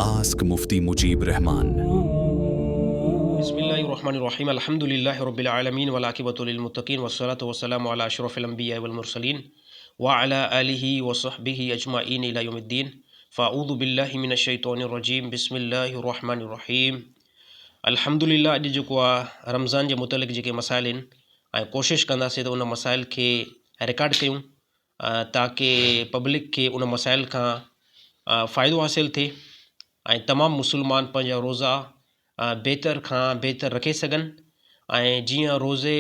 Ask Mufti Mujeeb Rehman. بسم الله الرحمن الرحيم الحمد لله رب العالمين والعاقبة للمتقين والصلاة والسلام على اشرف الانبياء والمرسلين وعلى آله وصحبه اجمعين الى يوم الدين فاعوذ بالله من الشيطان الرجيم بسم الله الرحمن الرحيم الحمد لله اڄ جيڪو آ رمضان جي متعلق جيڪي مسائل آهن ۽ ڪوشش ڪنداسين ته ان مسائل کي رڪارڊ ڪيون تاڪه پبلڪ کي ان مسائل کان فائدو حاصل ٿئي ۽ تمام مسلمان پنهنجا روزا بهتر کان بهتر رکي سگهن ۽ جيئن روزي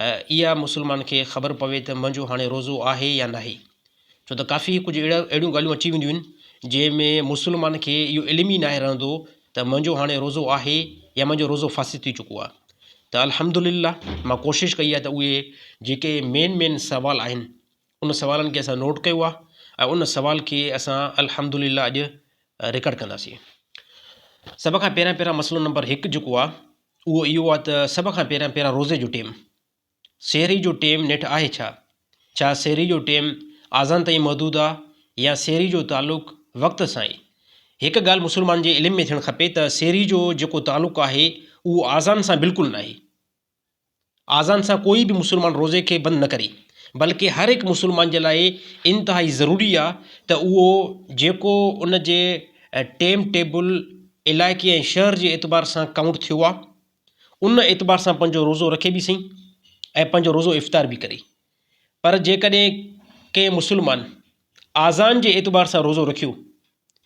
اها مسلمان کي خبر پوي ته منهنجو هاڻي روزو آهي يا ناهي ڇو ته ڪافي ڪجهه اهڙا اهڙيون ڳالهيون اچي وينديون آهن جنهن ۾ مسلمان کي اهو علم ئي ناهي رهندو ته منهنجو هاڻي روزو آهي يا منهنجو روزو فاسد ٿي چڪو آهي ته الحمد لله مان ڪوشش ڪئي آهي ته اهي جيڪي مين مين سوال آهن ان سوالن کي اسان نوٽ ڪيو آهي ۽ ان سوال کي اسان الحمد لله اڄ رڪارڊ ڪنداسين. سڀ کان پهريان پهريان مسئلو نمبر هڪ جيڪو آهي اهو اهو آهي ته سڀ کان پهريان پهريان روزي جو ٽيم سحري جو ٽيم نيٺ آهي ڇا؟ ڇا سحري جو ٽيم آذان تائين محدود آهي يا سحري جو تعلق وقت سان آهي؟ هڪ ڳالهه مسلمان جي علم ۾ ٿيڻ کپي ته سحري جو جيڪو تعلق آهي اهو آذان سان بلڪل ناهي. آذان سان ڪوئي به مسلمان روزي کي بند نه ڪري بلڪه هر هڪ مسلمان جي لاء انتهائي ضروري آ ته اهو جيڪو ان جي ٽيم ٽيبل علائقي ۽ شهر جي اعتبار سان ڪائونٽ ٿيو آ ان اعتبار سان پنهنجو روزو رکي به سهي ۽ پنهنجو روزو افطار به ڪري پر جيڪڏهن ڪنهن مسلمان آذان جي اعتبار سان روزو رکيو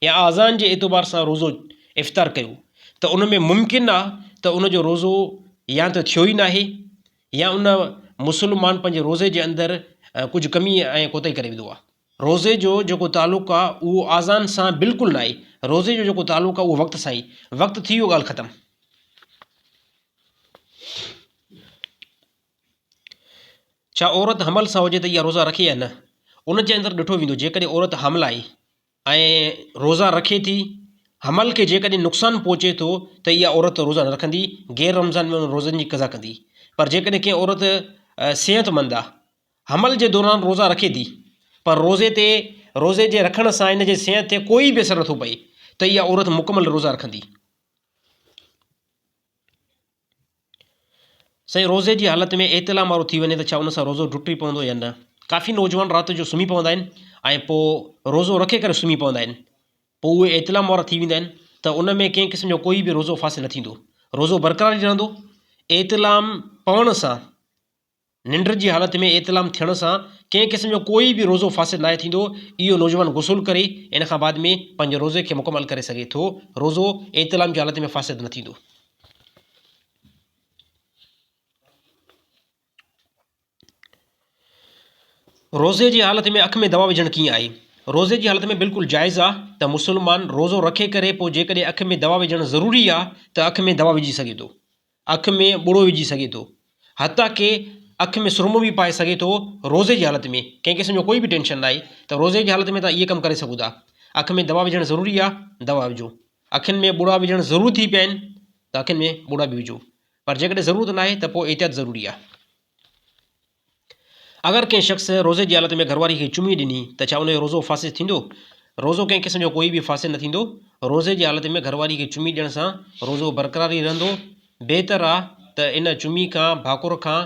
يا آذان جي اعتبار سان روزو افطار ڪيو ته ان ۾ ممڪن آ ته ان جو روزو يا ته ٿيو ئي ناهي يا ان مسلمان پنهنجي روزي جي اندر ڪجهه ڪمي ۽ ڪوتاهي ڪري وڌو آ. روزي جو جيڪو تعلق آ اهو آذان سان بلڪل ناهي، روزي جو جيڪو تعلق آ اهو وقت سان ئي، وقت ٿي ويو ڳالهه ختم. ڇا عورت حمل سان هجي ته اها روزا رکي يا نه؟ ان جي اندر ڏٺو ويندو جيڪڏهن عورت حامله آهي ۽ روزا رکي ٿي، حمل کي جيڪڏهن نقصان پهچي ٿو ته اها عورت روزا نه رکندي، غير رمضان ۾ ان روزن جي قضا ڪندي. پر جيڪڏهن ڪنهن عورت صحت مند آ، حمل جي دوران روزا رکي ٿي، پر روزي تي روزي جي رکڻ سان ان جي صحت تي ڪوئي به اثر نٿو پئي ته اها عورت مڪمل روزا رکندي. سائين روزي جي حالت ۾ احتلام وارو ٿي وڃي ته ڇا ان سان روزو ٽٽي پوندو يا نه؟ ڪافي نوجوان رات جو سمهي پوندا آهن ۽ پوء روزو رکي ڪري سمهي پوندا آهن پوء اهي احتلام وارا ٿي ويندا آهن ته ان ۾ ڪنهن قسم جو ڪوئي به روزو فاسد نه ٿيندو روزو برقرار ئي رهندو احتلام پوڻ سان ننڊ جي حالت ۾ احتلام ٿيڻ سان ڪنهن قسم جو ڪوئي به روزو فاسد ناهي ٿيندو، اهو نوجوان غسل ڪري ان کان بعد ۾ پنهنجي روزي کي مڪمل ڪري سگهي ٿو، روزو احتلام جي حالت ۾ فاسد نه ٿيندو. روزي جي حالت ۾ اک ۾ دوا وجهڻ ڪيئن آهي؟ روزي جي حالت ۾ بلڪل جائز آ ته مسلمان روزو رکي ڪري پوء جيڪڏهن اک ۾ دوا وجهڻ ضروري آ ته اک ۾ دوا وجهي سگهي ٿو. اک ۾ ٻوڙو وجهي سگهي ٿو، حتيٰ ڪي اک ۾ سرمو به پائي سگهي ٿو روزي جي حالت ۾ ڪنهن قسم جو ڪوئي به ٽينشن ناهي ته روزي جي حالت ۾ توهان اهي ڪم ڪري سگهو ٿا. اک ۾ دوا وجهڻ ضروري آ دوا وجهو، اکين ۾ ٻوڙا وجهڻ ضرور ٿي پيا آهن ته اکين ۾ ٻوڙا به وجهو پر جيڪڏهن ضرورت ناهي ته پوء احتياط ضروري آ. اگر ڪنهن شخص روزي جي حالت ۾ گهرواري کي چمي ڏني ته ڇا ان جو روزو فاسد ٿيندو؟ روزو ڪنهن قسم جو ڪوئي به فاسد نه ٿيندو. روزي جي حالت ۾ گهرواري کي چمي ڏيڻ سان روزو برقرار ئي رهندو. بهتر آ ته ان چمي کان ڀاڪر کان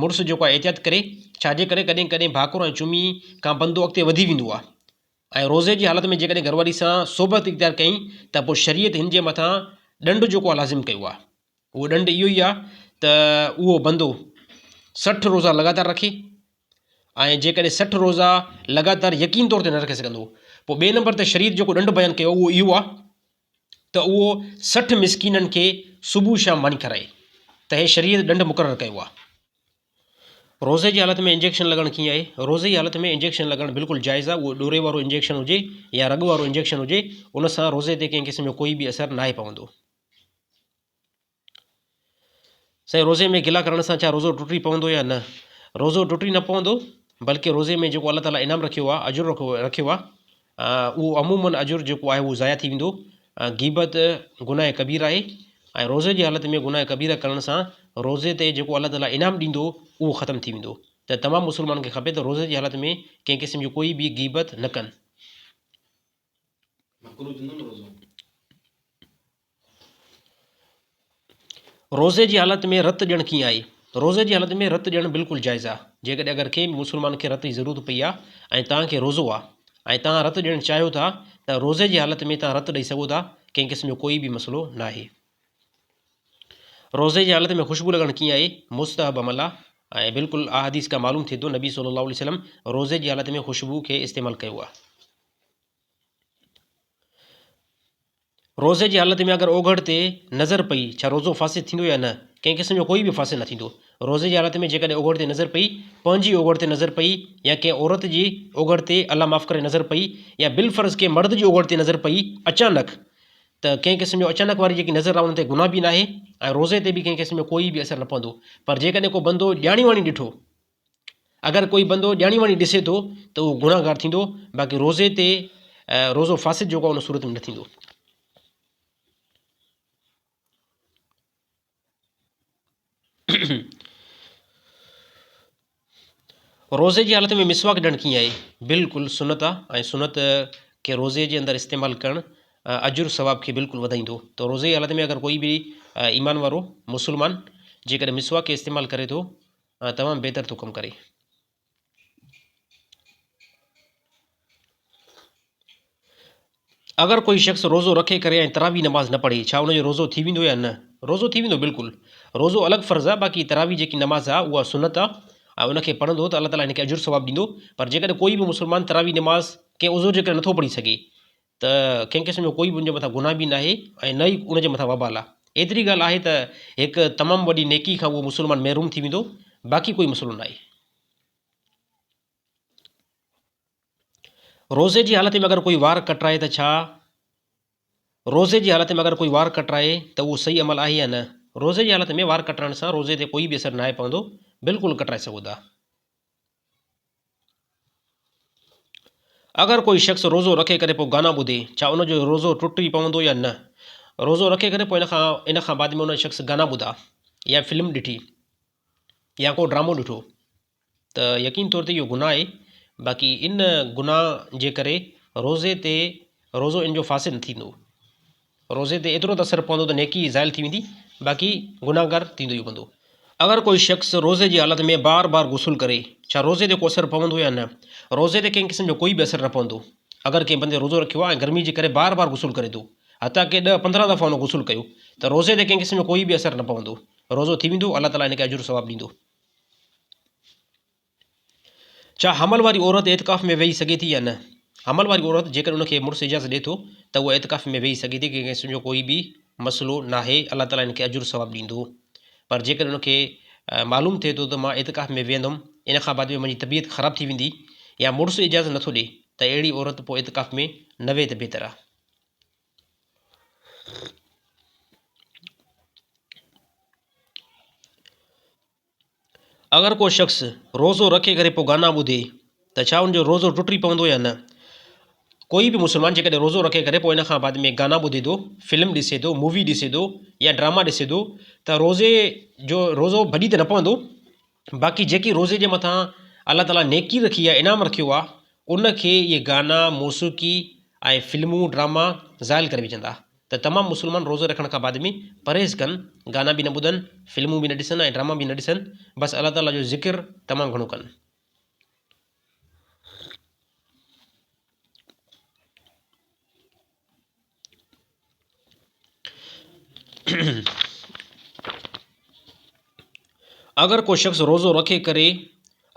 مڙس جيڪو آهي احتياط ڪري، ڇاجي ڪري ڪڏهن ڪڏهن ڀاڪر ۽ چمي کان بندو اڳتي وڌي ويندو آ ۽ روزي جي حالت ۾ جيڪڏهن گهرواري سان صحبت اختيار ڪيائين ته پوء شريعت هن جي مٿان ڏنڊ جيڪو آ لازم ڪيو آ. اهو ڏنڊ اهو ئي آهي ته اهو بندو 60 روزا لڳاتار رکي ۽ جيڪڏهن 60 روزا لڳاتار يقين طور تي نه رکي سگهندو پوء ٻئي نمبر تي شريعت جيڪو ڏنڊ بيان ڪيو اهو اهو آهي ته اهو 60 مسڪينن کي صبح شام ماني کارائي ته هي شريعت ڏنڊ مقرر ڪيو آهي. روزي جي حالت ۾ انجيڪشن لڳڻ ڪيئن آهي؟ روزي جي حالت ۾ انجيڪشن لڳڻ بلڪل جائز آهي، اهو ڏوري وارو انجيڪشن هجي يا رڳ وارو انجيڪشن هجي، ان سان روزي تي ڪنهن قسم جو ڪوئي به اثر ناهي پوندو. سائين روزي ۾ گلا ڪرڻ سان ڇا روزو ٽٽي پوندو يا نه؟ روزو ٽٽي نه پوندو بلڪه روزي ۾ جيڪو الله تعالي انعام رکيو آهي اجر رکيو آهي اهو عموماً اجر جيڪو آهي اهو ضايع ٿي ويندو. غيبت گناهه ڪبير آهي ۽ روزي جي حالت ۾ گناهه ڪبيره ڪرڻ سان روزي تي جيڪو الله تعالي انعام ڏيندو اهو ختم ٿي ويندو ته تمام مسلمانن کي کپي ته روزي جي حالت ۾ ڪنهن قسم جي ڪوئي به غيبت نه ڪن. مڪروه ٿيندو نه روزو. روزي جي حالت ۾ رت ڏيڻ ڪيئن آهي؟ روزي جي حالت ۾ رت ڏيڻ بلڪل جائز آهي. جيڪڏهن اگر ڪنهن به مسلمان کي رت جي ضرورت پئي آهي ۽ توهان کي روزو آهي ۽ توهان رت ڏيڻ چاهيو ٿا ته روزي جي حالت ۾ توهان رت ڏئي سگهو ٿا ڪنهن قسم جو ڪوئي به مسئلو ناهي. روزي جي حالت ۾ خوشبو لڳائڻ ڪيئن آهي؟ مستحب عمل آهي ۽ بلڪل احاديث کان معلوم ٿئي ٿو نبي صلي الله عليه وسلم روزي جي حالت ۾ خوشبو کي استعمال ڪيو آهي. روزي جي حالت ۾ اگر اوگهڙ تي نظر پئي، ڇا روزو فاسد ٿيندو يا نه؟ ڪنهن قسم جو ڪوئي به فاسد نه ٿيندو. روزي جي حالت ۾ جيڪڏهن اوگهڙ تي نظر پئي، پنهنجي اوگهڙ تي نظر پئي يا ڪنهن عورت جي اوگهڙ تي الله معاف ڪري نظر پئي يا بالفرض ڪنهن مرد جي اوگهڙ تي نظر پئي اچانڪ ته ڪنهن قسم جو اچانڪ واري جيڪي نظر آهي ان تي گناهه به ناهي ۽ روزي تي به ڪنهن قسم جو ڪوئي به اثر نه پوندو پر جيڪڏهن ڪو بندو ڄاڻي واڻي ڏٺو اگر ڪوئي بندو ڄاڻي واڻي ڏسي ٿو ته اهو گنهگار ٿيندو باقي روزي تي روزو فاسد جيڪو آهي ان صورت ۾ نه ٿيندو. روزي جي حالت ۾ مسواڪ ڏيڻ ڪيئن آهي؟ بلڪل سنت آهي ۽ سنت کي روزي جي اندر استعمال ڪرڻ اجر ثواب کي بلڪل وڌائيندو ته روزي جي حالت ۾ اگر ڪوئي به ايمان وارو مسلمان جيڪڏهن مسواڪ کي استعمال ڪري ٿو تمام بهتر ٿو ڪم ڪري. اگر ڪوئي شخص روزو رکي ڪري ۽ تراويح نماز نه پڙهي ڇا ان جو روزو ٿي ويندو يا نه؟ روزو ٿي ويندو بلڪل روزو الڳ فرض آهي باقي تراويح جيڪي نماز آهي اها سنت آهي ۽ ان کي پڙهندو ته الله تعالي هن کي اجر ثواب ڏيندو پر جيڪڏهن ڪوئي به مسلمان تراويح نماز ڪنهن عذر جي ڪري نٿو پڙهي سگهي ته ڪنهن قسم جو ڪوئي به ان جي مٿان گناهه به ناهي ۽ نه ئي ان جي مٿان وبال آهي. ايتري ڳالهه آهي ته هڪ تمام وڏي نيڪي کان اهو مسلمان محروم ٿي ويندو، باقي ڪوئي مسئلو ناهي. روزي جي حالت ۾ اگر ڪوئي وار ڪٽرائي ته ڇا روزي جي حالت ۾ اگر ڪوئي وار ڪٽرائي ته اهو صحيح عمل آهي يا نه؟ روزي جي حالت ۾ وار ڪٽرائڻ سان روزي تي ڪوئي به اثر ناهي پوندو، بلڪل ڪٽرائي سگهو ٿا. اگر ڪوئي شخص روزو رکي ڪري پوء گانا ٻڌي ڇا ان جو روزو ٽٽي پوندو يا نه؟ روزو رکي ڪري پوء ان کان بعد ۾ ان شخص گانا ٻڌا يا فلم ڏٺي يا ڪو ڊرامو ڏٺو ته يقين طور تي اهو گناهه آهي باقي ان گناهه جي ڪري روزي تي روزو ان جو فاسد نه ٿيندو روزي تي ايترو ته اثر پوندو ته نيڪي زائل ٿي ويندي باقي گناهگار ٿيندو اهو بندو. اگر ڪوئي شخص روزي جي حالت ۾ بار بار غسل ڪري ڇا روزي تي ڪو اثر پوندو يا نه؟ روزي تي ڪنهن قسم جو ڪوئي به اثر نه پوندو اگر ڪنهن بندي روزو رکيو آهي ۽ گرمي جي ڪري بار بار غسل ڪري ٿو حتيٰ ڪي ڏهه پندرهن دفعا هن غسل ڪيو ته روزي تي ڪنهن قسم جو ڪوئي به اثر نه پوندو روزو ٿي ويندو الله تعالي هن کي اجر ثواب ڏيندو. ڇا حمل واري عورت اعتڪاف ۾ ويهي سگهي ٿي يا نه؟ حمل واري عورت جيڪڏهن ان کي مڙس اجازت ڏئي ٿو ته اها اعتڪاف ۾ ويهي سگهي ٿي ڪنهن قسم جو ڪوئي به مسئلو ناهي الله تعالي ان کي اجر ثواب ڏيندو پر جيڪڏهن ان کي معلوم ٿئي ٿو ته مان اعتڪاف ۾ ويهندم ان کان بعد ۾ منهنجي طبيعت خراب ٿي ويندي يا مڙس اجازت نٿو ڏئي ته اهڙي عورت پوء اعتڪاف ۾ نه ويهي ته بهتر آهي. اگر ڪو شخص روزو رکي ڪري پوء گانا ٻڌي ته ڇا ان جو روزو ٽٽي پوندو يا نه؟ ڪوئي به مسلمان جيڪڏهن روزو رکي ڪري پوء ان کان بعد ۾ گانا ٻڌي ٿو، فلم ڏسي ٿو، مووي ڏسي ٿو يا ڊراما ڏسي ٿو ته روزي جو روزو ڀڄي ته نه پوندو باقي جيڪي روزي جي مٿان الله تعاليٰ نيڪي رکي آهي انعام رکيو آهي ان کي اهي گانا، موسيقي ۽ فلمون ڊراما زائل ڪري وجهندا. ته تمام مسلمان روزو رکڻ کان بعد ۾ پرهيز ڪن، گانا به نه ٻڌن، فلمون به نه ڏسن ۽ ڊراما به نه ڏسن، بس الله تعاليٰ جو ذڪر تمام گهڻو ڪن. اگر ڪو شخص روزو رکي ڪري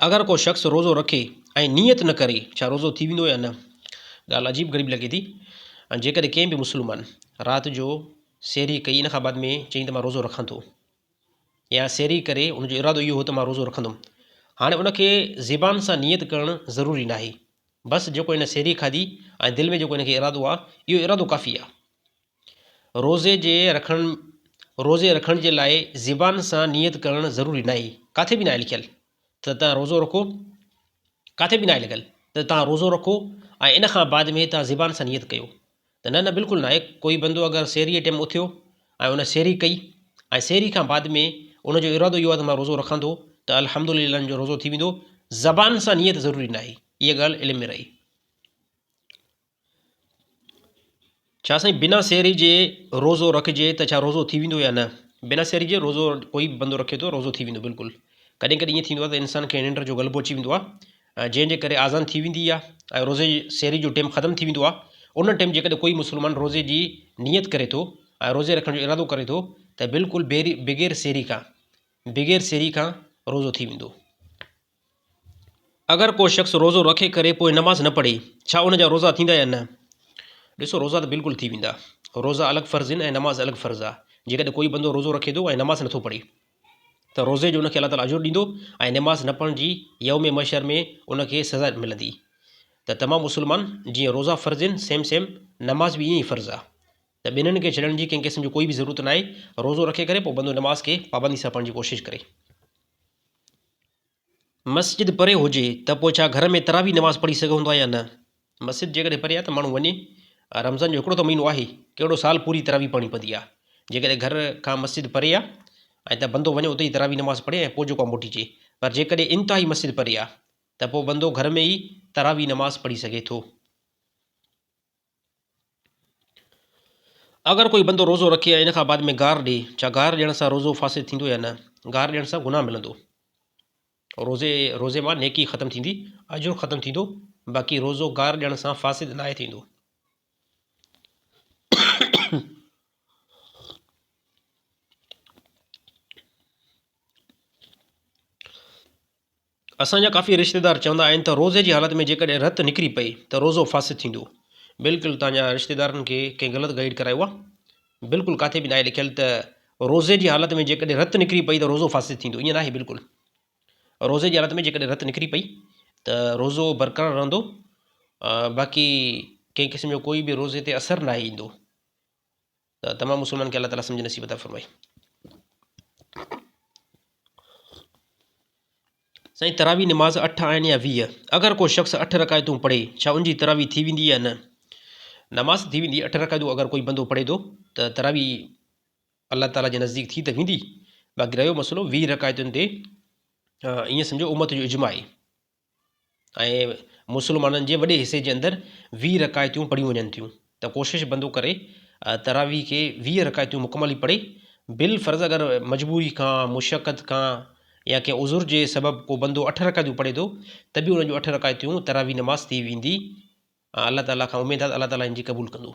اگر ڪو شخص روزو رکي ۽ نيت نه ڪري ڇا روزو ٿي ويندو يا نه ڳالهه عجيب غريب لڳي ٿي ۽ جيڪڏهن ڪنهن به مسلمان رات جو سيري ڪئي ان کان بعد ۾ چئي ته مان روزو رکان ٿو يا سيري ڪري ان جو ارادو اهو هو ته مان روزو رکندم هاڻي ان کي زبان سان نيت ڪرڻ ضروري ناهي بس جيڪو هن سيري کاڌي ۽ دل ۾ جيڪو هن کي ارادو آهي اهو ارادو ڪافي آهي روزي جي رکڻ روزي رکڻ جي لاء زبان سان نيت ڪرڻ ضروري ناهي ڪاٿي به ناهي لکيل ته تان روزو رکو ڪاٿي به ناهي لکيل ته تان روزو رکو ۽ ان کان بعد ۾ تان زبان سان نيت ڪيو ته نه نه بلڪل ناهي ڪوئي بندو اگر سحري جي ٽيم اٿيو ۽ ان سحري ڪئي ۽ سحري کان بعد ۾ ان جو ارادو اهو آهي ته مان روزو رکان ٿو ته الحمدلله ان جو روزو ٿي ويندو زبان سان نيت ضروري ناهي اها ڳالهه علم ۾ رهي. ڇا سائين بنا سحري جي روزو رکجي ته ڇا روزو ٿي ويندو يا نه؟ بنا سحري جي روزو ڪوئي به بندو رکي ٿو روزو ٿي ويندو بلڪل ڪڏهن ڪڏهن ائين ٿيندو آهي ته انسان کي ننڊ جو غلبو اچي ويندو آهي جنهن جي ڪري آذان ٿي ويندي آهي ۽ روزي سحري جو ٽيم ختم ٿي ويندو آهي ان ٽيم جيڪڏهن ڪوئي مسلمان روزي جي نيت ڪري ٿو ۽ روزي رکڻ جو ارادو ڪري ٿو ته بلڪل بغير سحري کان بغير سحري کان روزو ٿي ويندو. اگر ڪو شخص روزو رکي ڪري پوء نماز نه پڙهي ڇا ان جا روزا ٿيندا يا نه؟ ڏسو روزا ته بلڪل ٿي ويندا. روزا الڳ فرض آهن ۽ نماز الڳ فرض آهي. جيڪڏهن ڪوئي بندو روزو رکي ٿو ۽ نماز نٿو پڙهي ته روزي جو ان کي الله تعالي اجر ڏيندو ۽ نماز نه پڙهڻ جي يوم محشر ۾ ان کي سزا ملندي ته تمام مسلمان جيئن روزا فرض آهن سيم سيم نماز به ائين ئي فرض آهي ته ٻنهن کي ڇڏڻ جي ڪنهن قسم جي ڪوئي به ضرورت ناهي روزو رکي ڪري پوء بندو نماز کي پابندي سان پڙهڻ جي ڪوشش ڪري. مسجد پري هجي ته پوء ڇا گهر ۾ تراويح نماز پڙهي سگهون ٿا يا نه؟ مسجد جيڪڏهن پري آهي ته ماڻهو وڃي. رمضان جو هڪڙو ته مهينو آهي، ڪهڙو سال پوري تراويح پڙهڻي پوندي آهي. جيڪڏهن گهر کان مسجد پري آهي ۽ ته بندو وڃي اتي ئي تراويح نماز پڙهي ۽ پوء جيڪو آهي موٽي اچي. پر جيڪڏهن انتهائي مسجد پري آهي ته پوء بندو گهر ۾ ئي تراويح نماز پڙهي سگهي ٿو. اگر ڪوئي بندو روزو رکي ۽ ان کان بعد ۾ گار ڏئي، ڇا گار ڏيڻ سان روزو فاسد ٿيندو يا نه؟ گار ڏيڻ سان گناهه ملندو. روزي روزي مان نيڪي ختم ٿيندي، اجر ختم ٿيندو، باقي روزو گار ڏيڻ سان فاسد ناهي ٿيندو. اسان جا ڪافي رشتيدار چوندا آهن ته روزي جي حالت ۾ جيڪڏهن رت نڪري پئي ته روزو فاسد ٿيندو. بلڪل توهان جا رشتيدارن کي ڪنهن غلط گائيڊ ڪرايو آهي. بلڪل ڪاٿي به ناهي لکيل ته روزي جي حالت ۾ جيڪڏهن رت نڪري پئي ته روزو فاسد ٿيندو ائين ناهي بلڪل روزي جي حالت ۾ جيڪڏهن رت نڪري پئي ته روزو برقرار رهندو باقي ڪنهن قسم جو ڪوئي به روزي تي اثر ناهي ايندو. ته تمام مسلمانن کي الله تعالي سمجھ نصيب عطا فرمائي. سائين تراويح نماز اٺ آهن يا 20؟ اگر ڪو شخص اٺ رڪعتون پڙهي ڇا ان جي تراويح ٿي ويندي يا نه؟ نماز ٿي ويندي اٺ رڪعتون اگر ڪوئي بندو پڙهي ٿو ته تراويح الله تعالي جي نزديڪ ٿي ته ويندي باقي رهيو مسئلو 20 رڪعتن تي ائين سمجھو امت جو اجماع آهي. ۽ مسلمانن جي وڏي حصي جي اندر 20 رڪعتيون پڙهيون وڃن ٿيون ته ڪوشش بندو ڪري تراويح کي 20 رڪعتيون مڪمل ئي پڙهي بالفرض اگر مجبوري کان مشقت کان يا ڪنهن عذر جي سبب ڪو بندو اٺ رڪعتيون پڙهي ٿو ته به ان جون اٺ رڪعتيون تراويح نماز ٿي ويندي الله تعالي کان اميد آهي ته الله تعالي ان جي قبول ڪندو.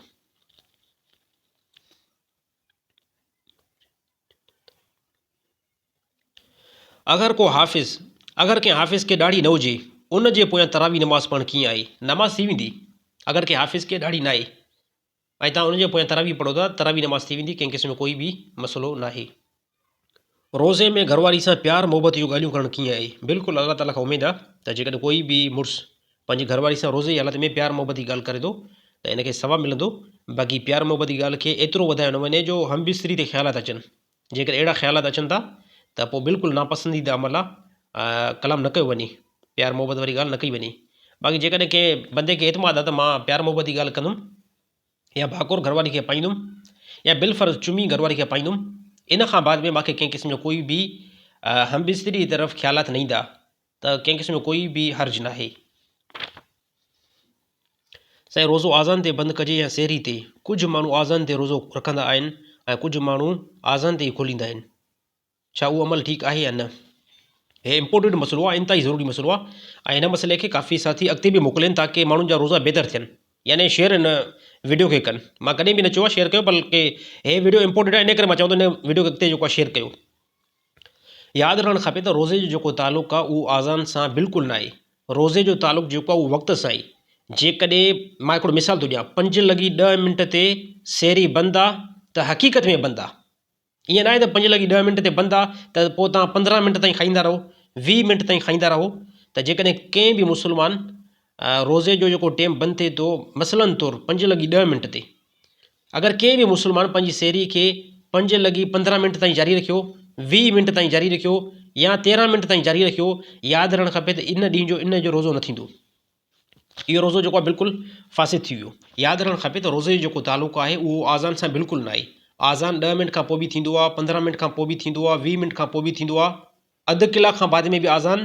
اگر ڪو حافظ، اگر ڪنهن حافظ کي ڏاڙهي نه هجي، ان جي پويان تراويح نماز پڙهڻ ڪيئن آهي؟ نماز ٿي ويندي. اگر ڪنهن حافظ کي ڏاڙهي ناهي ۽ توهان ان جي پويان تراويح پڙهو ٿا، تراويح نماز ٿي ويندي، ڪنهن قسم جو ڪوئي به مسئلو ناهي. روزي ۾ گهرواري سان پيار محبت جون ڳالهيون ڪرڻ ڪيئن آهي؟ بلڪل الله تعالي کان اميد آهي ته جيڪڏهن ڪوئي به مڙس پنهنجي گهرواري سان روزي جي حالت ۾ پيار محبت جي ڳالهه ڪري ٿو ته ان کي ثواب ملندو، باقي پيار محبت جي ڳالهه کي ايترو وڌايو نه وڃي جو هم بستري تي خيالات اچن. جيڪڏهن اهڙا خيالات اچن ٿا ته پوء بلڪل ناپسنديده عمل آ ڪلام نه ڪيو وڃي پيار محبت واري ڳالهه نه ڪئي وڃي باقي جيڪڏهن ڪنهن بندي کي اعتماد آ ته مان پيار محبت جي ڳالهه ڪندم يا ڀاڪر گهر واري کي پائيندم يا بالفرض چمي گهر واري کي پائيندم ان کان بعد ۾ مانکي ڪنهن قسم جو ڪوئي به هم بستري جي طرف خيالات نه ايندا ته ڪنهن قسم جو ڪوئي به حرج ناهي. سائين روزو آذان تي بند ڪجي يا سحري تي؟ ڪجهه ماڻهو آذان تي روزو رکندا آهن ۽ ڪجهه ماڻهو آذان تي ئي کوليندا آهن ڇا اهو عمل ٺيڪ آهي يا نه؟ هي امپورٽنٽ مسئلو آهي انتهائي ضروري مسئلو آهي ۽ هن مسئلي کي ڪافي ساٿي اڳتي به موڪلين تاڪه ماڻهن جا روزا بهتر ٿين يعني شيئر هن وڊيو کي ڪن مان ڪڏهن به نه چيو آهي شيئر ڪيو بلڪه هي وڊيو امپورٽنٽ آهي ان ڪري مان چوان ٿو هن وڊيو کي اڳتي جيڪو آهي شيئر ڪيو. ياد رهڻ کپي ته روزي جو جيڪو تعلق آهي اهو آذان سان بلڪل ناهي. روزي جو تعلق جيڪو آهي اهو وقت سان آهي. جيڪڏهن مان هڪڙو مثال ٿو ڏيان پنج لڳي ڏهه منٽ تي سحري بند آ ته حقيقت ۾ بند آ. ائين ناهي ته پنج لڳي ڏهه منٽ تي بند آ ته پوء توهان پندرهن منٽ تائين کائيندا رهو ويهه منٽ تائين کائيندا رهو ته جيڪڏهن ڪنهن به مسلمان روزي جو جيڪو ٽيم بند ٿئي ٿو مثلاً طور پنج لڳي ڏهه منٽ تي اگر ڪنهن به مسلمان پنهنجي سحري کي پنج لڳي 15 منٽ تائين جاري رکيو، 20 منٽ تائين جاري رکيو يا 13 منٽ تائين جاري رکيو، ياد رهڻ کپي ته ان ڏينهن جو ان جو روزو نه ٿيندو. اهو روزو جيڪو آهي بلڪل فاسد ٿي ويو. ياد رهڻ کپي ته روزي جو جيڪو تعلق آهي اهو آذان سان بلڪل ناهي. آذان 10 منٽ کان پوء به ٿيندو آهي، 15 منٽ کان پوء به ٿيندو آهي، 20 منٽ کان پوء به ٿيندو آهي. اڌ ڪلاڪ کان بعد ۾ به آذان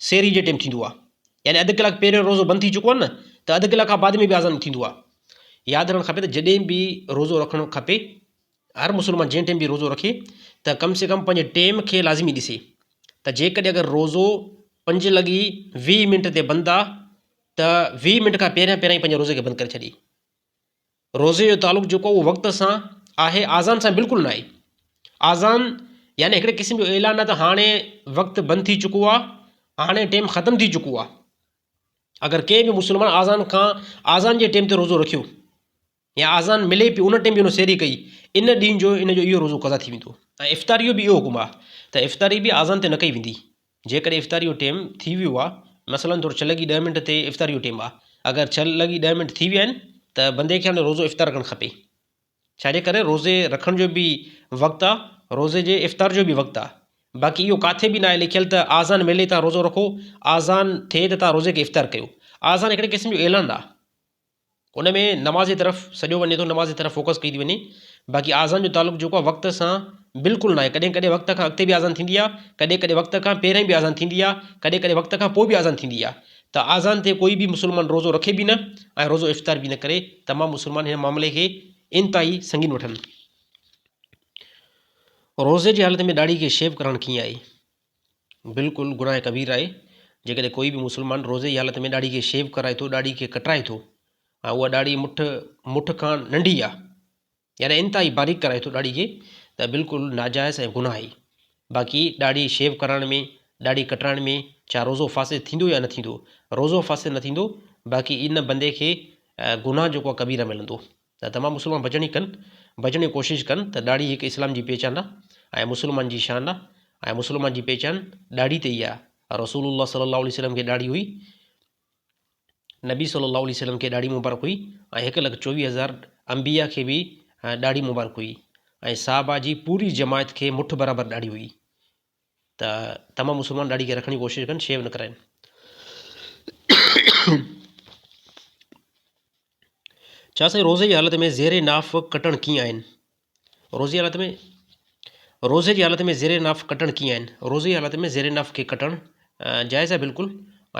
سحري جي ٽيم ٿيندو آهي يعني اڌ ڪلاڪ پهريون روزو بند ٿي چڪو آهي نه ته اڌ ڪلاڪ کان بعد ۾ به آذان ٿيندو آهي. ياد رهڻ کپي ته جڏهن به روزو رکڻ کپي هر مسلمان جنهن ٽيم به روزو رکي ته ڪم سي ڪم پنهنجي ٽيم کي لازمي ڏسي ته جيڪڏهن اگر روزو پنج لڳي 20 منٽ تي بند آ ته 20 منٽ کان پهريان پهريان ئي پنهنجي روزي کي بند ڪري ڇڏي. روزي جو تعلق جيڪو اهو وقت سان آهي آذان سان بلڪل ناهي. آذان يعني هڪڙي قسم جو اعلان آهي ته هاڻي وقت بند ٿي چڪو آهي هاڻي ٽيم ختم ٿي چڪو آهي. اگر ڪنهن به مسلمان آذان کان آذان جي ٽيم تي روزو رکيو يا آذان ملي پي ان ٽيم به ان سحري ڪئي ان ڏينهن جو ان جو اهو روزو قضا ٿي ويندو. ۽ افطاري جو به اهو حڪم آهي ته افطاري به آذان تي نه ڪئي ويندي. جيڪڏهن افطاري جو ٽيم ٿي ويو آهي مثلاً طور ڇهه لڳي ڏهه منٽ تي افطاري جو ٽيم آهي اگر ڇهه لڳي ڏهه منٽ ٿي ويا آهن ته بندي کي هاڻي روزو افطار ڪرڻ کپي ڇاجي ڪري روزي رکڻ جو به وقت آهي روزي جي افطار جو به وقت آهي باقي اهو ڪاٿي به ناهي لکيل ته آذان ملي تان روزو رکو آذان ٿئي ته تان روزي کي افطار ڪيو آذان هڪڙي قسم جو اعلان آهي ان ۾ نماز جي طرف سڄو وڃي ٿو نماز جي طرف فوڪس ڪئي ٿي وڃي باقي آذان جو تعلق جيڪو آهي وقت سان بلڪل ناهي ڪڏهن ڪڏهن وقت کان اڳتي به آذان ٿيندي آهي ڪڏهن ڪڏهن وقت کان پهرين به آذان ٿيندي آهي ڪڏهن ڪڏهن وقت کان پوء به آذان ٿيندي آهي ته آذان تي ڪوئي به مسلمان روزو رکي به نه ۽ روزو افطار به نه ڪري تمام مسلمان هن معاملي کي انتهائي سنگين وٺن. روزي جي حالت ۾ ڏاڙهي کي شيو ڪرڻ ڪيئن آهي؟ بلڪل گناهه ڪبير آهي جيڪڏهن ڪوئي به مسلمان روزي جي حالت ۾ ڏاڙهي کي شيو ڪرائي ٿو ڏاڙهي کي ڪٽرائي ٿو ۽ اها ڏاڙهي مٺ مٺ کان ننڍي آهي يعني انتهائي باريڪ ڪرائي ٿو ڏاڙهي کي ته بلڪل ناجائز ۽ گناهه آهي باقي ڏاڙهي شيو ڪرائڻ ۾ ڏاڙهي ڪٽرائڻ ۾ ڇا روزو فاسد ٿيندو يا نه ٿيندو روزو فاسد نه ٿيندو باقي ان بندي کي گناهه جيڪو آهي ڪبيره ملندو ته تمام مسلمان بچڻ ئي ڪن، بچڻ جي ڪوشش ڪن ته ڏاڙهي هڪ اسلام جي پهچان آ ۽ مسلمان جي شان آ ۽ مسلمان جي پهچان ڏاڙهي تي ئي آ. رسول الله صلي الله عليه وسلم کي ڏاڙهي هئي، نبي صلي الله عليه وسلم کي ڏاڙهي مبارڪ هئي ۽ هڪ لک 24 هزار انبياء کي به ڏاڙهي مبارڪ هئي ۽ صحابه جي پوري جماعت کي مٺ برابر ڏاڙهي هئي. ته تمام مسلمان ڏاڙهي کي رکڻ جي ڪوشش ڪن شيو نه ڪرائين. ڇا سائين روزي جي حالت ۾ زير ناف ڪٽڻ ڪيئن آهن؟ روزي حالت ۾ روزي جي حالت ۾ زير ناف ڪٽڻ ڪيئن آهن؟ روزي جي حالت ۾ زير ناف کي ڪٽڻ جائز آهي بلڪل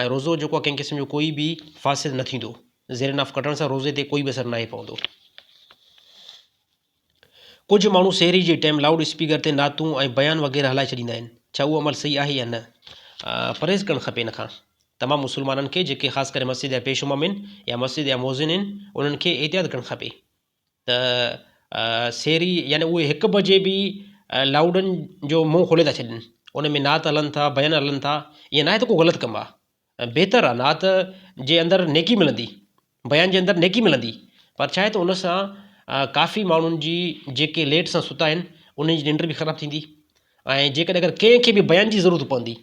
۽ روزو جيڪو آهي ڪنهن قسم جو ڪوئي به فاسد نه ٿيندو زير ناف ڪٽڻ سان روزي تي ڪوئي به اثر ناهي پوندو. ڪجهه ماڻهو سحري جي ٽيم لائوڊ اسپيڪر تي نعتون ۽ بيان وغيره هلائي ڇڏيندا آهن ڇا اهو عمل صحيح آهي يا نه؟ پرهيز ڪرڻ کپي ان کان تمام مسلمانن کي جيڪي خاص ڪري مسجد جا پيش امام آهن يا مسجد جا مؤذن آهن انهن کي احتياط ڪرڻ کپي ته سحري يعني اهي هڪ بجي به لائوڊن جو منهن کولي ٿا ڇڏين ان ۾ نعت هلن ٿا بيان هلن ٿا ائين ناهي ته ڪو غلط ڪم آهي بهتر آ نعت جي اندر نيڪي ملندي بيان جي اندر نيڪي ملندي پر ڇا آهي ته ان سان ڪافي ماڻهن جي جيڪي ليٽ سان ستا آهن انهن جي ننڊ به خراب ٿيندي ۽ جيڪڏهن اگر ڪنهن کي به بيان جي ضرورت پوندي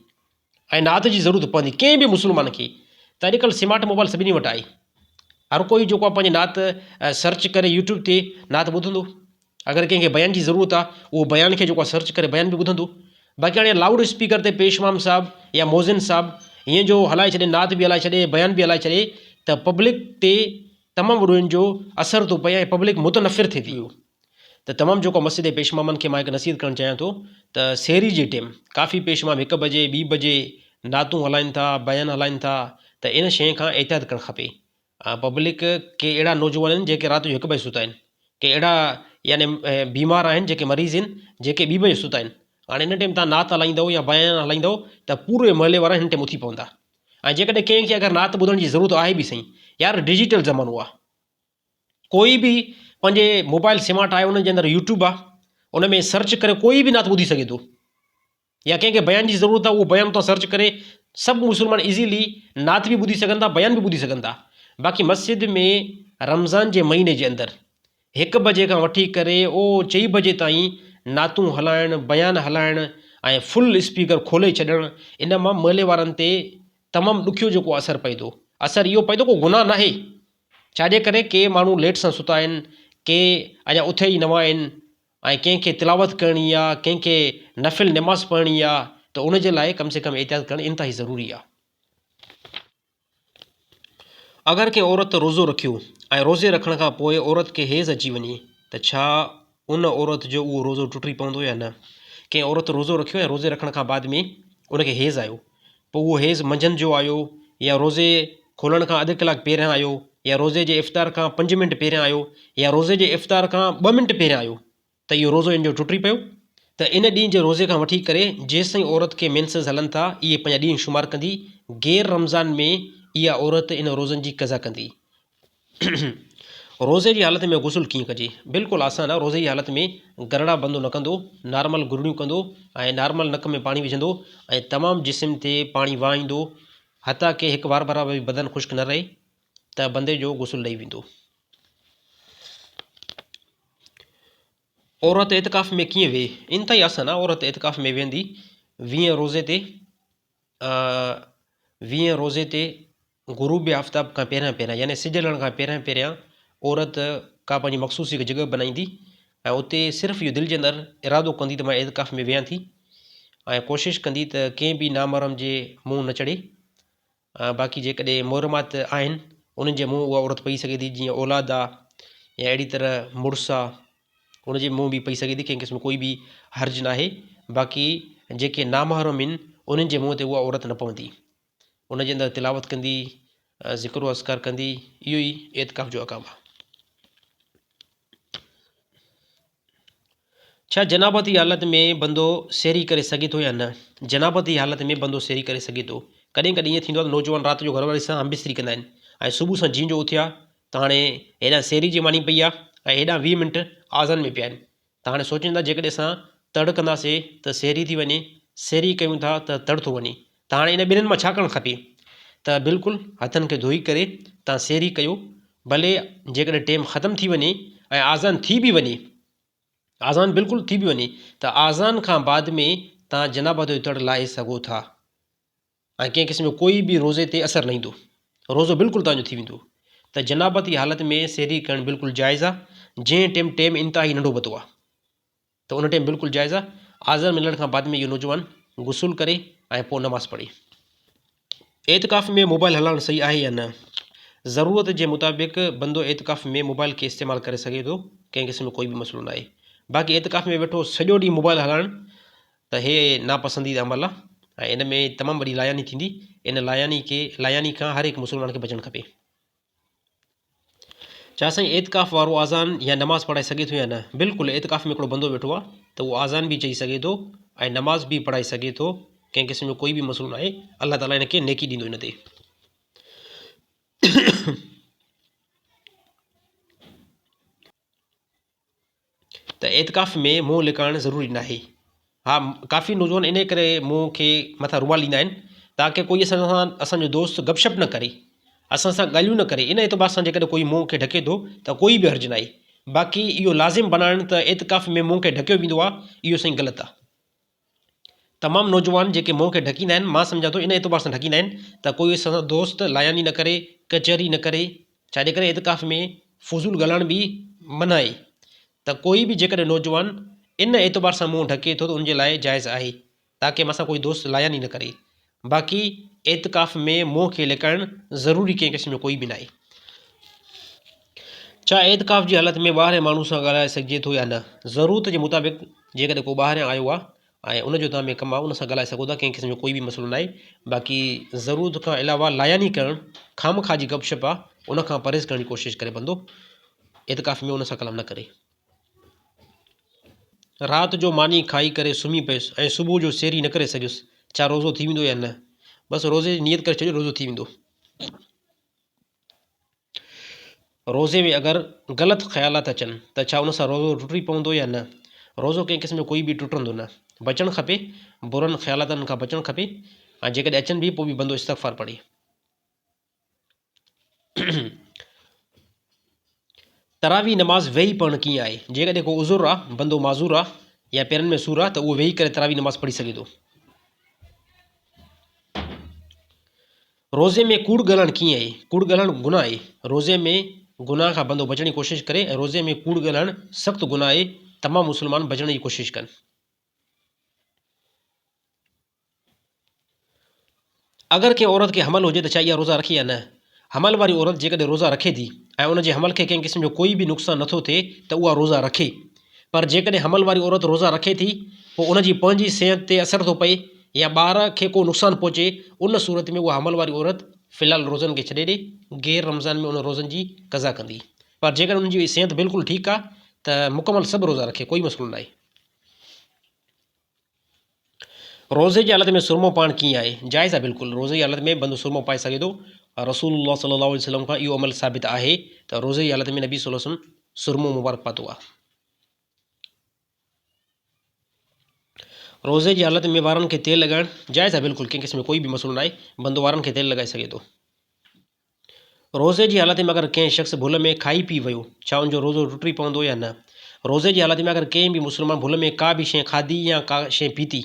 ۽ نعت جي ضرورت پوندي ڪنهن به مسلمان کي ته اڄڪلهه سمارٽ موبائل سڀني وٽ آهي هر ڪوئي جيڪو آهي پنهنجي نعت سرچ ڪري يوٽيوب تي نعت ٻڌندو اگر ڪنهن کي بيان جي ضرورت آ اهو بيان کي جيڪو آ سرچ ڪري بيان به ٻڌندو. باقي هاڻي لائوڊ اسپيڪر تي پيش امام صاحب يا موذن صاحب هيئن جو هلائي ڇڏي نعت به هلائي ڇڏي بيان به هلائي ڇڏي ته پبلڪ تي تمام وڏو ان جو اثر ٿو پئي ۽ پبلڪ متنفر ٿئي ٿي. ته تمام جيڪو مسجد جي پيش امامن کي مان هڪ نصيحت ڪرڻ چاهيان ٿو ته سحري جي ٽيم ڪافي پيش امام هڪ بجي ٻي بجي نعتون هلائين ٿا بيان هلائين ٿا ته ان شيء کان احتياط ڪرڻ کپي. پبلڪ ڪي اهڙا نوجوان آهن جيڪي رات جو هڪ بجي ستا آهن ڪي اهڙا يعني بيمار آهن جيڪي مريض آهن جيڪي ٻي بجي ستا آهن هاڻي ان ٽيم تان نعت هلائيندو يا بيان هلائيندو ته پوري محلي وارا هن ٽيم اٿي پوندا ۽ جيڪڏهن ڪنهن کي اگر نعت ٻڌڻ جي ضرورت آهي به سهي يار ڊجيٽل زمانو آهي ڪوئي به پنهنجي موبائل سمارٽ آهي ان جي اندر يوٽيوب آهي ان ۾ سرچ ڪري ڪوئي به نعت ٻڌي سگهي ٿو يا ڪنهن کي بيان جي ضرورت آهي اهو بيان اتان سرچ ڪري سڀ مسلمان ايزيلي نعت به ٻڌي سگهن ٿا بيان به ٻڌي سگهن ٿا باقي مسجد ۾ رمضان جي مهيني جي اندر هڪ بجي کان وٺي ڪري او چئي بجي تائين نعتون هلائڻ بيان هلائڻ ۽ فل اسپيڪر کولي ڇڏڻ ان مان محلي وارن تي تمام ڏکيو جيڪو اثر پئي ٿو اثر اهو پئي ٿو ڪو گناهه ناهي ڇاجي ڪري ڪي ماڻهو ليٽ سان ستا آهن ڪي اڃا اٿيا ئي نوان آهن ۽ ڪنهن کي تلاوت ڪرڻي آ، ڪنهن کي نفل نماز پڙهڻي آ ته ان جي لاء ڪم سي ڪم احتياط ڪرڻ انتهائي ضروري آ. اگر ڪنهن عورت روزو رکيو ۽ روزي رکڻ کان پوء عورت کي حيض اچي وڃي ته ڇا ان عورت جو اهو روزو ٽٽي پوندو يا نه؟ ڪنهن عورت روزو رکيو ۽ روزي رکڻ کان بعد ۾ ان کي حيض آيو پوء اهو حيض منجهند جو آيو يا روزي کولڻ کان اڌ ڪلاڪ پهريان آيو يا روزي جي افطار کان پنج منٽ پهريان آيو يا روزي جي افطار کان ٻه منٽ پهريان آيو ته اهو روزو ان جو ٽٽي پيو. ته ان ڏينهن جي روزي کان وٺي ڪري جيستائين عورت کي مينسز هلن ٿا اهي پنهنجا ڏينهن شمار ڪندي، غير رمضان ۾ اها عورت ان روزن جي قضا ڪندي. روزي جي حالت ۾ غسل ڪيئن ڪجي؟ بلڪل آسان آهي، روزي جي حالت ۾ گرڙا بندو نه ڪندو، نارمل گرڙيون ڪندو ۽ نارمل نڪ ۾ پاڻي وجهندو ۽ تمام جسم تي پاڻي وهائيندو حتيٰ ڪي هڪ وار برابر به بدن خشڪ نه رهي ته بندي جو غسل لهي ويندو. عورت اعتڪاف ۾ ڪيئن ويهي؟ انتهائي آسان آهي، عورت اعتڪاف ۾ ويهندي ويهين روزي تي ويهين روزي تي غروب آفتاب کان پهريان پهريان يعني سج لهڻ کان پهريان پهريان عورت ڪا پنهنجي مخصوص هڪ جڳهه بنائيندي ۽ اتي صرف اهو دل جي اندر ارادو ڪندي ته مان اعتڪاف ۾ ويهان ٿي ۽ ڪوشش ڪندي ته ڪنهن به نامحرم جي منهن نه چڙهي باقي جيڪڏهن محرمات آهن انهن جي منهن اها عورت پئي سگهي ٿي جيئن اولاد آ يا اهڙي طرح مڙس آ ان جي منهن به پئي سگهي ٿي ڪنهن قسم ڪوئي به حرج ناهي باقي جيڪي نامحرم آهن انهن جي منهن تي اها عورت نه پوندي ان جي اندر تلاوت ڪندي ذڪر و اذڪار ڪندي اهو ئي اعتڪاف جو احڪام آ. ڇا جنابت جي حالت ۾ بندو سيري ڪري سگهي ٿو يا نه؟ جنابت جي حالت ۾ بندو سيري ڪري سگهي ٿو. ڪڏهن ڪڏهن ائين ٿيندو آهي ته نوجوان رات جو گهر واري سان همبستري ڪندا آهن ۽ صبح سان جيئن جو اٿيا ته هاڻي هيڏانهن سيري جي ماني پئي آهي ۽ هيڏانهن 20 منٽ آذان ۾ پيا آهن ته هاڻي سوچين ٿا جيڪڏهن اسان تڙ ڪنداسين ته سيري ٿي وڃي، سيري ڪيون ٿا ته تڙ ٿو وڃي ته هاڻي ان ٻنهين مان ڇا ڪرڻ کپي ته بلڪل هٿن کي ڌوئي ڪري تان سيري ڪيو ڀلي جيڪڏهن ٽيم ختم ٿي وڃي ۽ آذان ٿي به وڃي آذان بلڪل ٿي به وڃي ته آذان کان بعد ۾ تان جنابت جو تڙ لاهي سگهو ٿا ۽ ڪنهن قسم جو ڪوئي به روزي تي اثر نه ايندو روزو بلڪل تان جو ٿي ويندو ته جنابت جي حالت ۾ سيري ڪرڻ بلڪل جائز آ جنهن ٽيم ٽيم انتهائي ننڍو بتو آ ته ان ٽيم بلڪل جائز آ. آذان ملڻ کان بعد ۾ اهو نوجوان غسل ڪري ۽ پوء نماز پڙهي. اعتڪاف ۾ موبائل هلائڻ صحيح آهي يا نه؟ ضرورت جي مطابق بندو اعتڪاف ۾ موبائل کي استعمال ڪري سگهي ٿو ڪنهن قسم جو ڪوئي به مسئلو ناهي. باقي اعتڪاف ۾ ويٺو سڄو ڏينهن موبائل هلائڻ ته هي ناپسنديده عمل آ ۽ ان ۾ تمام وڏي لاياني ٿيندي ان لاياني کي لاياني کان هر هڪ مسلمان کي بچڻ کپي. ڇا سائين اعتڪاف وارو آذان يا نماز پڙهائي سگهي ٿو يا نه؟ بلڪل اعتڪاف ۾ هڪڙو بندو ويٺو آهي ته اهو آذان به چئي سگهي ٿو ۽ نماز به پڙهائي سگهي ٿو ڪنهن قسم جو ڪوئي به مسئلو ناهي الله تعالي هن کي نيڪي ڏيندو ان تي. ته اعتڪاف ۾ منهن لڪائڻ ضروري ناهي. ها ڪافي نوجوان انهي ڪري منهن کي مٿان رومال ڏيندا آهن تاڪه ڪوئي اسان سان اسان جو دوست گپ شپ نه ڪري اسان سان ڳالهيون نه ڪري ان اعتبار سان جيڪڏهن ڪوئي منهن کي ڍڪي ٿو ته ڪوئي به حرج ناهي باقي اهو لازم بنائڻ ته اعتڪاف ۾ منهن کي ڍڪيو ويندو آهي اهو سائين غلط آهي. تمام نوجوان جيڪي منهن کي ڍڪيندا آهن مان سمجهان ٿو ان اعتبار سان ڍڪيندا آهن ته ڪوئي اسان سان دوست لاياني نه ڪري ڪچهري نه ڪري ڇاجي ڪري اعتڪاف ۾ فضول ڳالهائڻ به منع آهي ته ڪوئي به جيڪڏهن نوجوان ان اعتبار سان منهن ڍڪي ٿو ته ان جي لاء جائز آهي تاڪه مان سان ڪوئي دوست لاياني نه ڪري باقي اعتڪاف ۾ منهن کي لڪائڻ ضروري ڪنهن قسم جو ڪوئي به ناهي. ڇا اعتڪاف جي حالت ۾ ٻاهرين ماڻهو سان ڳالهائي سگهجي ٿو يا نه؟ ضرورت جي مطابق جيڪڏهن ڪو ٻاهريان آيو آهي ۽ ان جو توهان ۾ ڪم آهي ان سان ڳالهائي سگهو ٿا ڪنهن قسم جو ڪوئي به مسئلو ناهي باقي ضرورت کان علاوه لاياني ڪرڻ خامخواه جي گپ شپ آهي ان کان پرهيز ڪرڻ جي ڪوشش ڪري بندو اعتڪاف ۾ ان سان ڪلام نه ڪري. رات جو ماني کائي ڪري سمهي پيس ۽ صبح جو سيري نه ڪري سگهيس ڇا روزو ٿي ويندو يا نه؟ بس روزي جي نيت ڪري ڇڏيو روزو ٿي ويندو. روزي ۾ اگر غلط خيالات اچن ته ڇا ان سان روزو ٽٽي پوندو يا نه؟ روزو ڪنهن قسم جو ڪوئي به ٽٽندو نه. بچڻ کپي، برن خيالاتن کان بچڻ کپي ۽ جيڪڏهن اچن به پوء به بندو استغفار پڙهي. تراويح نماز ويهي پڙهڻ ڪيئن آهي؟ جيڪڏهن ڪو عذر آ، بندو معذور آ يا پيرن ۾ سور آ ته اهو ويهي ڪري تراويح نماز پڙهي سگهي ٿو. روزي ۾ ڪوڙ ڳالهائڻ ڪيئن آهي؟ ڪوڙ ڳالهائڻ گناهه آهي. روزي ۾ گناهه کان بندو بچڻ جي ڪوشش ڪري ۽ روزي ۾ ڪوڙ ڳالهائڻ سخت گناهه آهي، تمام مسلمان بچڻ جي ڪوشش ڪن. اگر ڪنهن عورت کي حمل هجي ته ڇا اها روزا رکي يا نه؟ حمل واري عورت جيڪڏهن روزا رکي ٿي ۽ ان جي حمل کي ڪنهن قسم جو ڪوئي به نقصان نٿو ٿئي ته اها روزا رکي پر جيڪڏهن حمل واري عورت روزا رکي ٿي پوء ان جي پنهنجي صحت تي اثر ٿو پئي يا ٻار کي ڪو نقصان پهچي ان صورت ۾ اها حمل واري عورت في الحال روزن کي ڇڏي ڏي، غير رمضان ۾ ان روزن جي قضا ڪندي. پر جيڪڏهن ان جي صحت بلڪل ٺيڪ آ ته مڪمل سڀ روزا رکي ڪوئي مسئلو ناهي. روزي جي حالت ۾ سرمو پائڻ ڪيئن آهي؟ جائز آهي بلڪل روزي جي حالت ۾ بندو سرمو پائي سگهي ٿو. رسول الله صلي الله عليه وسلم کان اهو عمل ثابت آهي ته روزي جي حالت ۾ نبي صلي الله عليه وسلم سرمو مبارڪ پاتو آهي. روزي جي حالت ۾ وارن کي تيل لڳائڻ جائز آهي بلڪل ڪنهن قسم جو ڪوئي به مسئلو ناهي بندو وارن کي تيل لڳائي سگهي ٿو. روزي جي حالت ۾ اگر ڪنهن شخص ڀل ۾ کائي پي ويو ڇا ان جو روزو ٽٽي پوندو يا نه؟ روزي جي حالت ۾ اگر ڪنهن به مسلمان ڀل ۾ ڪا به شيء کاڌي يا ڪا شيء پيتي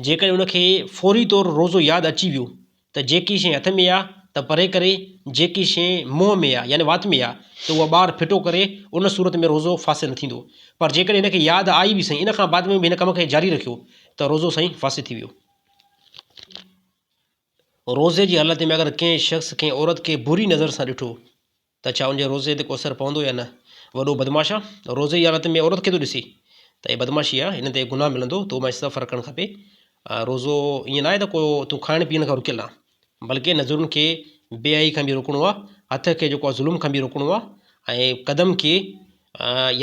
جيڪڏهن ان کي فوري طور روزو ياد اچي ويو ته جيڪي شيء هٿ ۾ آ ته پري ڪري جيڪي شيء منهن ۾ آ يعني وات ۾ آ ته اها ٻاهر ڦٽو ڪري ان صورت ۾ روزو فاسد نه ٿيندو پر جيڪڏهن هن کي ياد آئي به سهي ان کان بعد ۾ به هن ڪم کي جاري رکيو ته روزو سائين فاسد ٿي ويو. روزي جي حالت ۾ اگر ڪنهن شخص ڪنهن عورت کي بري نظر سان ڏٺو ته ڇا ان جي روزي تي ڪو اثر پوندو يا نه؟ وڏو بدمعاش آ روزي جي حالت ۾ عورت کي ٿو ڏسي ته هي بدمعاشي آ هن تي گناهه ملندو تو مان استغفار ڪرڻ کپي روزو ائين ناهي ته ڪو تون کائڻ پيئڻ کان رڪيل آ بلڪه نظرن کي بي حيائي کان به روڪڻو آ هٿ کي جيڪو آ ظلم کان به روڪڻو آ ۽ قدم کي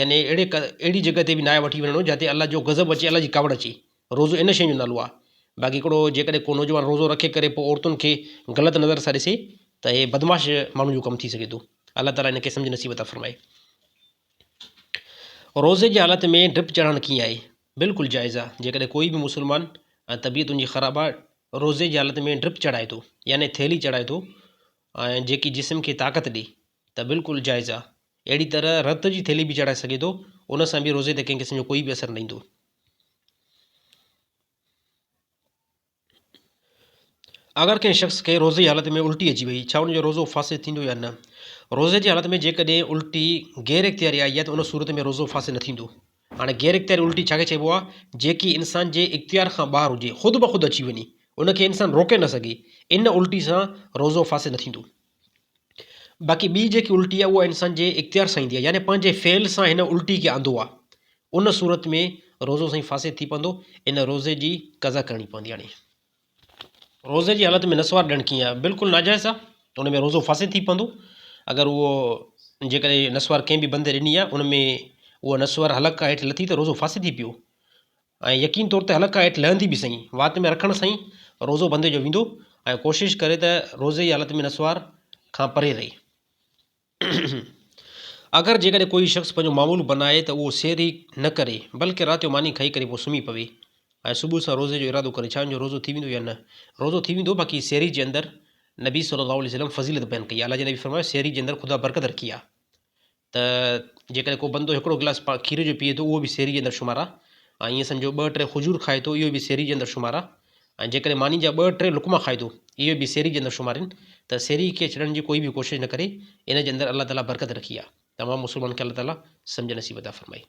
يعني اهڙي اهڙي جڳهه تي به ناهي وٺي وڃڻو جتي الله جو غضب اچي الله جي ڪاوڙ اچي روزو ان شيء جو نالو آهي. باقي هڪڙو جيڪڏهن ڪو نوجوان روزو رکي ڪري پوء عورتن کي غلط نظر سان ڏسي ته هي بدمعاش ماڻهن جو ڪم ٿي سگهي ٿو. الله تعاليٰ هن کي سمجهه نصيب عطا فرمائي. روزي جي حالت ۾ ڊرپ چڙهڻ ڪيئن آهي؟ بلڪل جائز آهي. جيڪڏهن ڪوئي به مسلمان طبيعت ان جي خراب آهي روزي جي حالت ۾ ڊرپ چڙهائي ٿو يعني ٿيلهي چڙهائي ٿو ۽ جيڪي جسم کي طاقت ڏي ته بلڪل جائز آهي. اهڙي طرح رت جي ٿيلهي به چڙهائي سگهي ٿو ان سان به روزي تي ڪنهن قسم جو ڪوئي به اثر نه ايندو. اگر ڪنهن شخص کي روزي جي حالت ۾ الٽي اچي وئي ڇا ان جو روزو فاسد ٿيندو يا نه؟ روزي جي حالت ۾ جيڪڏهن الٽي غير اختياري آئي آهي ته ان صورت ۾ روزو فاسد نه ٿيندو. هاڻي غير اختياري الٽي ڇا کي چئبو آهي؟ جيڪي انسان جي اختيار کان ٻاهر هجي خود بخود اچي وڃي ان کي انسان روڪي نه سگهي ان الٽي سان روزو فاسد نه ٿيندو. باقي ٻي جيڪي الٽي آهي اها انسان جي اختيار سان ايندي آهي يعني پنهنجي فعل سان هن الٽي کي آندو آهي ان صورت ۾ روزو سائين فاسد ٿي پوندو ان روزي جي قضا ڪرڻي پوندي هاڻي روزي جي حالت ۾ نسوار ڏيڻ ڪيئن آهي بلڪل ناجائز آهي ان ۾ روزو فاسد ٿي پوندو اگر اهو جيڪڏهن نسوار ڪنهن به بندي ڏني آهي ان ۾ اها نسوار حلق کان هيٺ لٿي ته روزو فاسد ٿي پيو ۽ يقين طور تي حلق کان هيٺ لهندي به سهي، وات ۾ رکڻ سان ئي روزو بندي جو ويندو ۽ ڪوشش ڪري ته روزي جي حالت ۾ نسوار کان پري رهي. اگر جيڪڏهن ڪوئي شخص پنهنجو معمول بنائي ته اهو سير ئي نه ڪري بلڪه رات جو ماني کائي ڪري پوء سمهي پوي ۽ صبح سان روزي جو ارادو ڪري ڇا ان جو روزو ٿي ويندو يا نه؟ روزو ٿي ويندو باقي سحري جي اندر نبي صلي الله عليه وسلم فضيلت بيان ڪئي آهي الله جي نبي فرمايو سحري جي اندر خدا برڪت رکي آهي. ته جيڪڏهن ڪو بندو هڪڙو گلاس کير جو پيئي ٿو اهو به سيري جي اندر شمار آهي ۽ ائين سمجهو ٻه ٽي کجور کائي ٿو اهو به سيري جي اندر شمار آهي ۽ جيڪڏهن ماني جا ٻه ٽي لقما کائي ٿو اهو به سيري جي اندر شمار آهن ته سيري کي ڇڏڻ جي ڪوئي به ڪوشش نه ڪري ان جي اندر الله تعاليٰ برڪت رکي آهي تمام مسلمان کي الله تعاليٰ سمجهه نصيب عطا فرمائي.